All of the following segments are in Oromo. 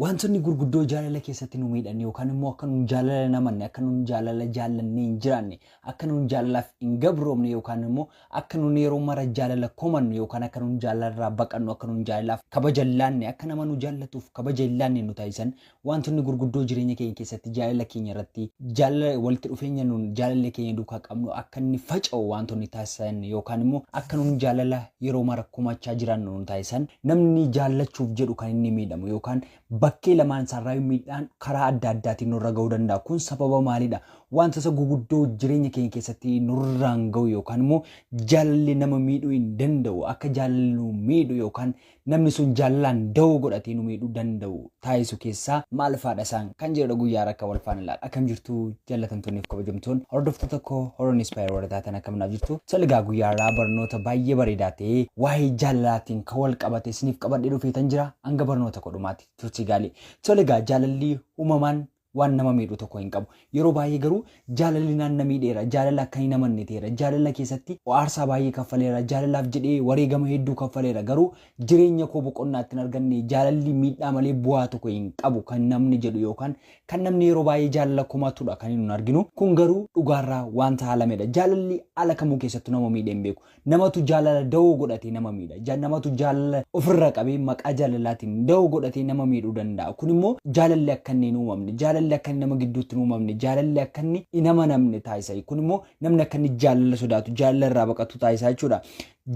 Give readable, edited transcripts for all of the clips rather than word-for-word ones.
Wantoonni gurguddoo jaalala keessatti nu miidhan yookaan immoo akka nun jaalala hin amanne, akka nun jaalala jaallannee hin jiraanne, akka nun jaalalaaf hin gabroomne yookaan immoo akka nun yeroo mara jaalala komannu yookaan akka nun jaalala irraa baqannu, akka nun jaalalaaf kabaja hin laanne, akka nama nu jaallatuuf kabaja hin laanne nu taasisan wantoonni gurguddoo jireenya keenya keessatti jaalala keenya irratti jaalala walitti dhufeenya nun jaalalli keenya duukaa qabnu akka inni faca'u wantoonni taasisan yookaan immoo akka nun jaalala yeroo mara komachaa jiraannu nu taasisan namni jaallachuuf jedhu kan inni miidhamu yookaan bakkee lamaan isaarraa miidhaan karaa adda addaatiin nurra ga'uu danda'a. Kun sababa maalidha? Wantoota guguddoo jireenya keenya keessatti nurraan ga'u yookaan immoo jaalalli nama miidhuu hin danda'u akka jaalalli nu miidhu yookaan namni sun jaalalaan da'oo godhatee nu miidhuu danda'u taasisu keessaa maal faadha isaan kan jedhudha guyyaa rakka wal faana ilaala. Akkam jirtu jaallatamtoonni fi kabajamtoonni hordoftoota koo Horoon Inspire warra taatan akkam naaf jirtu? Tole egaa guyyaa irraa barnoota baay'ee bareedaa ta'ee waa'ee jaalalaatiin kan wal qabate isiniif qabadhee dhufeetan jira hanga barnoota kodhumaatti turtii gaarii. Tole egaa jaalalli uumamaan waan nama miidhu tokko hin qabu. Yeroo baay'ee garuu jaalalli naan na miidheera, jaalala akka hin amanne ta'eera, jaalala keessatti aarsaa baay'ee kaffaleera, jaalalaaf jedhee wareegama hedduu kaffaleera. Garuu jireenya koo boqonnaa ittiin arganne jaalalli miidhaa malee bu'aa tokko hin qabu kan namni jedhu yookaan kan namni yeroo baay'ee jaalala komatudha kan hin arginu. Kun garuu dhugaarraa wanta haalamedha. Jaalalli ala kamuu keessattuu nama miidhee hin beeku. Namatu jaalala da'oo godhatee nama miidha. Namatu jaalala ofirra qabee maqaa jaalalaatiin da'oo godhatee nama miidhuu danda'a. Kun immoo jaalalli akka inni hin uumamne, jaalalli akka inni nama gidduutti hin uumamne, jaalalli akka inni hin amanamne taasisa. Kun immoo namni akka inni jaalala sodaatu, jaalala irraa baqatu taasisa jechuudha.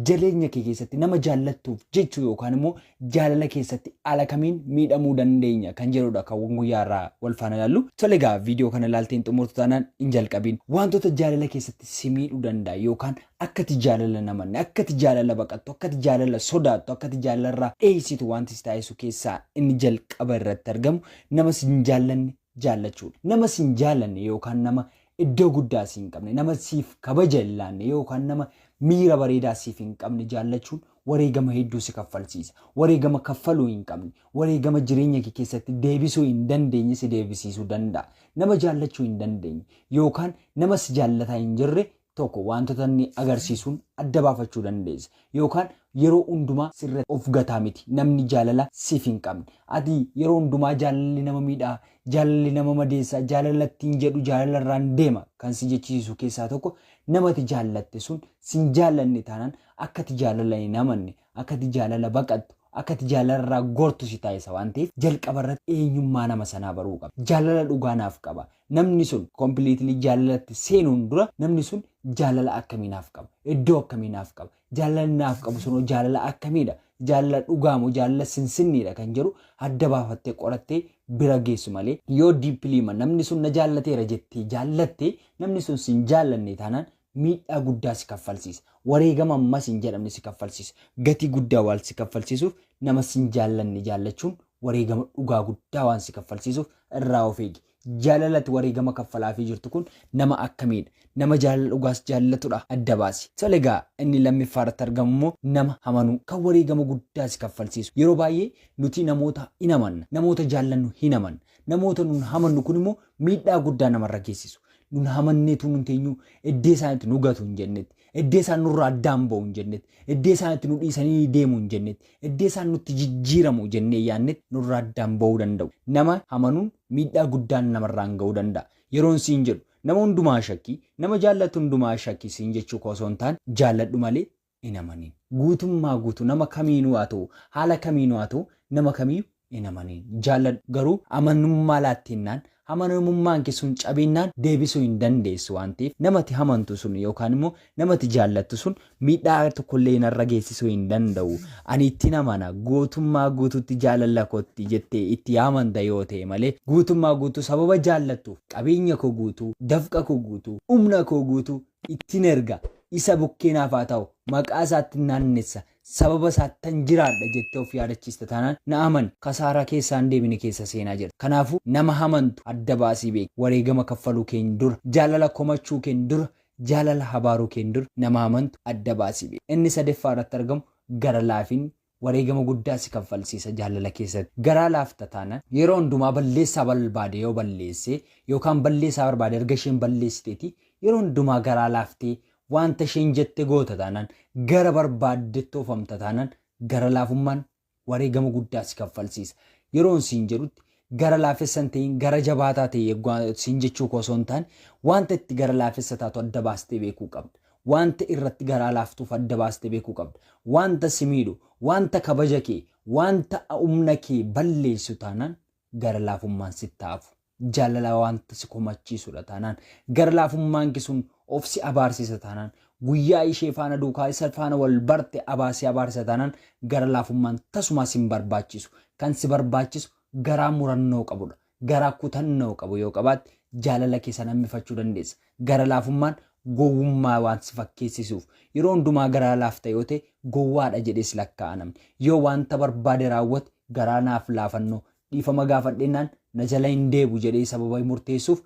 Jireenya kee keessatti nama jaallattuuf jechuu yookaan immoo jaalala keessatti haala kamiin miidhamuu dandeenya kan jedhudha kan guyyaa irraa wal faana ilaallu. Tole egaa viidiyoo kana ilaalteen xumurtu taanaan hin jalqabiin. Wantoota jaalala keessatti si miidhuu danda'a yookaan akkati jaalala hin amanne, akkati jaalala baqattu, akkati jaalala sodaattu, akkati jaalala irraa dheessitu wanti si taasisu keessaa inni jalqaba irratti argamu nama si hin jaallanne jaallachuudha. Nama si hin jaallanne yookaan nama iddoo guddaa si hin qabne, nama siif kabaja hin laanne yookaan nama miira bareedaa siif hin qabne jaallachuun wareegama hedduu si kaffalsiisa. Wareegama kaffaluu hin qabne, wareegama jireenya kee keessatti deebisuu hin dandeenye si deebisiisuu danda'a. Nama jaallachuu hin dandeenye yookaan nama si jaallataa hin jirre tokko wantoota inni agarsiisuun adda baafachuu dandeessa. Yookaan yeroo hundumaa sirra of gataa miti. Namni jaalala siif hin qabne. Ati yeroo hundumaa jaalalli nama miidhaa, jaalalli nama madeessa, jaalala ittiin jedhu jaalala irraan deema kan si jechisiisu keessaa tokko namati jaallatte sun sin jaallanne taanaan akkati jaalala hin amanne, akkati jaalala baqattu, akkati jaalala irraa gortu si taasisa waan ta'eef jalqaba irratti eenyummaa nama sanaa baruu qaba. Jaalala dhugaa naaf qaba. Namni sun completely jaalalatti seenuun dura namni sun jaalala akkamii naaf qaba? Iddoo akkamii naaf qaba? Jaalala naaf qabu sun jaalala akkamiidha? Jaalala dhugaa moo jaalala sinsinniidha kan jedhu adda baafattee qorattee bira geessu malee yoo deeply namni sun na jaallateera jettee jaallatte namni sun sin jaallanne taanaan miidhaa guddaa si kaffalsiisa. Wareegama ammas hin jedhamne si kaffalsiisa. Gatii guddaa waan si kaffalsiisuuf nama sin jaallanne jaallachuun wareegama dhugaa guddaa waan si kaffalsiisuuf irraa of eegi. Jaalalatti wareegama kaffalaafii jirtu kun nama akkamiidha? Nama jaalala dhugaas jaallatudha adda baasi. Tole egaa inni lammiffaa irratti argamu immoo nama hamanuu kan wareegama guddaa si kaffalsiisu. Yeroo baay'ee nuti namoota hin amanna. Namoota jaallannu hin amanna. Namoota nun hamannu kun immoo miidhaa guddaa namarra geessisu. Nun hamanneetu nun teenyu iddee isaanitti nu gatu hin jennetti. Iddee isaan nurraa addaan ba'u hin jennetti. Iddee isaanitti nu dhiisanii deemu hin jennetti. Iddee isaan nutti jijjiiramu jennee yaannetti nurraa addaan ba'uu danda'u. Nama hamanuun miidhaa guddaan namarraan ga'uu danda'a. Yeroon siin jedhu nama hundumaa shakkii, nama jaallatu hundumaa shakkii siin jechuu koo osoo hin taane jaalladhu malee hin amanin. Guutummaa guutuu nama kamiinuu haa ta'u, haala kamiinuu haa ta'u, nama kamiyyuu hin amanin. Jaalladhu garuu amanummaa laatteennaan amanamummaan kee sun cabinnaan deebisuu hin dandeessu waan ta'eef namati hamantu sun yookaan immoo namati jaallattu sun miidhaa tokkollee narra geessisuu hin danda'u. Ani ittiin amana guutummaa guutuutti jaalala kootti jettee itti amanta yoo ta'e malee guutummaa guutuu sababa jaallattuuf qabeenya koo guutuu, dafqa koo guutuu, humna koo guutuu ittiin erga isa bukkeenaaf haa ta'u maqaa isaatti naannessa sababa isaattan jiraadha jettee of yaadachiista taanaan na amani kasaaraa keessaan deebine keessa seenaa jirta. Kanaafuu nama hamantu adda baasii beeki. Wareegama kaffaluu keen dura, jaalala komachuu keen dura, jaalala habaaruu keen dura nama hamantu adda baasii beeki. Inni sadaffaa irratti argamu gara laafinni wareegama guddaa si kaffalsiisa jaalala keessatti. Garaa laafta taanaan yeroo hundumaa balleessaa barbaade yoo balleesse yookaan balleessaa barbaade erga isheen balleessiteeti yeroo hundumaa garaa laaftee wanta isheen jette goota taanaan gara barbaaddetti oofamta taanaan gara laafummaan wareegama guddaa si kaffalsiisa. Yeroon siin jedhutti gara laafessa hin ta'in, gara jabaataa ta'e siin jechuu koo osoo hin taane, wanta itti gara laafessa taatu adda baastee beekuu qabda. Wanta irratti garaa laaftuuf adda baastee beekuu qabda. Wanta si miidhu, wanta kabaja kee, wanta humna kee balleessu taanaan gara laafummaan sitti hafu. Jaalala wanta si komachiisudha taanaan, gara laafummaan kee sun of si abaarsiisa taanaan, guyyaa ishee faana duukaa isa faana wal barte abaasii abaarsiisa taanaan, gara laafummaan tasumaa si hin barbaachisu. Kan si barbaachisu garaa murannoo qabudha. Garaa kutannoo qabu yoo qabaatte jaalala kee sana hammifachuu dandeessa. Gara laafummaan gowwummaa waan si fakkeessisuuf, yeroo hundumaa garaa laafta yoo ta'e gowwaadha jedhees lakkaa'a namni. Yoo wanta barbaade raawwate garaa naaf laafannoo dhiifama gaafadhennaan na jala hin deebu jedhee sababa murteessuuf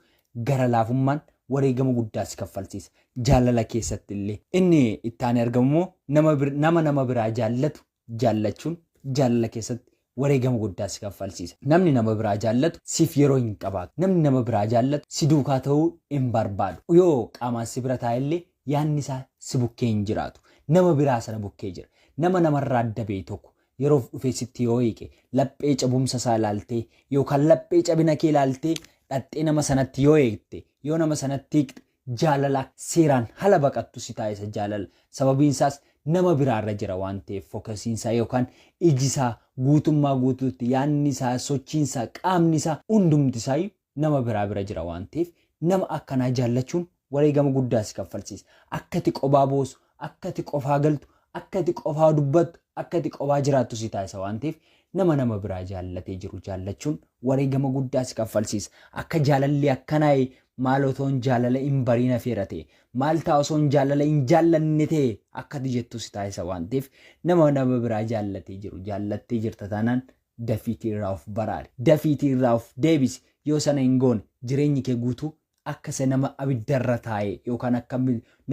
gara laafummaan wareegama guddaa si kaffalsiisa. Jaalala keessatti illee. Inni itti aanee argamu immoo nama nama biraa jaallatu jaallachuun jaalala keessatti wareegama guddaa si kaffalsiisa. Namni nama biraa jaallatu siif yeroo hin qabaatu. Namni nama biraa jaallatu si duukaa ta'uu hin barbaadu. Yoo qaamaan si bira taa'ellee yaadni isaa si bukkee hin jiraatu. Nama biraa sana bukkee jira. Nama namarraa adda ba'e tokko yeroof dhufee sitti yoo hiike, laphee cabumsa isaa ilaaltee yookaan laphee cabina kee ilaaltee dhaxxee nama sanatti yoo eegte, yoo nama sanatti hiikte, jaalala seeraan hala baqattu si taasisa jaalala. Sababiin isaas nama biraarra jira waan ta'eef, focusiin isaa yookaan iji isaa guutummaa guutuutti, yaadni isaa, sochiin isaa, qaamni isaa, hundumti isaa nama biraa bira jira waan ta'eef, nama akkanaa jaallachuun wareegama guddaa si kaffalsiisa. Akka ati qobaa boosu, akka ati qofaa galtu, akka ati qofaa dubbattu, akka ati qofaa jiraattu si taasisa waan ta'eef, nama nama biraa jaallatee jiru jaallachuun wareegama guddaa si kaffalsiisa. Akka jaalalli akkanaa'e maal otoon jaalala hin bariin hafeera ta'e, maal ta'a osoon jaalala hin jaallanne ta'e akka ati jettu si taasisa waan ta'eef, nama nama biraa jaallatee jiru jaallattee jirta taanaan dafiitii irraa of baraari. Dafiitii irraa of deebisi. Yoo sana hin goone jireenyi kee guutuu akka isa nama abiddarra taa'e yookaan akka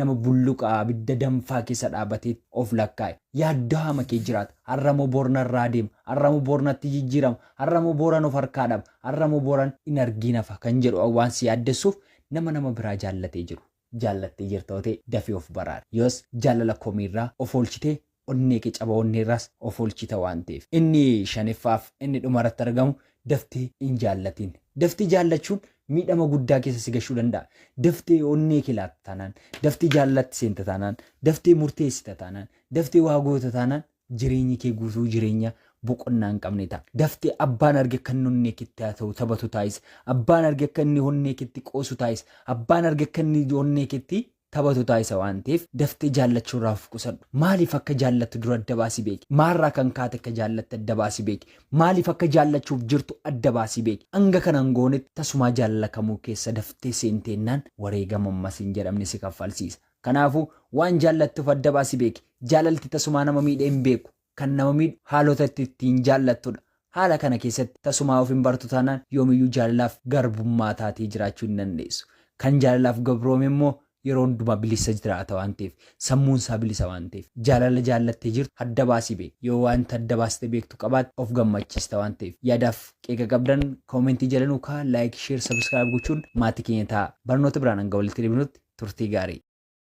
nama bulluqa abidda danfaa keessa dhaabatee of lakkaa'e. Yaaddoo hama kee jiraata. Har'a moo bornarraa deema. Har'a moo bornatti jijjiirama. Har'a moo boran of harkaa dhaba. Har'a moo boran hin argiin hafa kan jedhu waan si yaaddessuuf, nama nama biraa jaallatee jiru jaallattee jirta yoo ta'e dafii of baraari. Yoos jaalala komiirraa of oolchitee onnee kee caba onneerraas of oolchita waan ta'eef. Inni shaneffaaf inni dhumarratti argamu daftee hin jaallatin. Daftee jaallachuun miidhama guddaa keessa si gashuu danda'a. Daftee onnee kee laatta taanaan, daftee jaalalatti seenta taanaan, daftee murteessita taanaan, daftee waa goota taanaan, jireenyi kee guutuu jireenya boqonnaa hin qabne ta'a. Daftee abbaan arge akka inni onnee keetti haa ta'u taphatu taasisa. Abbaan arge akka inni onnee keetti qoosu taasisa. Abbaan arge akka inni onnee keetti taphatu taasisa waan ta'eef, daftee jaallachuu irraa of qusadhu. Maaliif akka jaallattu dura adda baasii beeki. Maalirraa kan kaate akka jaallatte adda baasii beeki. Maaliif akka jaallachuuf jirtu adda baasii beeki. Hanga kana hin goonetti tasumaa jaalala kamuu keessa daftee seenteennaan wareegama ammas hin jedhamne si kaffalsiisa. Kanaafuu waan jaallattuuf adda baasii beeki. Jaalalti tasumaa nama miidhee hin beeku. Kan nama miidhu haalota ittiin jaallattudha. Haala kana keessatti tasumaa of hin bartu taanaan yoomiyyuu jaalalaaf garbummaa taatee jiraachuu hin dandeessu. Kan jaalalaaf gabroome immoo yeroo hundumaa bilisa jiraata waan ta'eef, sammuun isaa bilisa waan ta'eef, jaalala jaallattee jirtu adda baasii beeki. Yoo wanta adda baastee beektu qabaatte of gammachiista waan ta'eef. Yaadaaf qeeqa qabdan commentii jala nuu kaa'aa, like, share, subscribe gochuun maatii keenya ta'a. Barnoota biraan hanga walitti deebinutti turtii gaarii.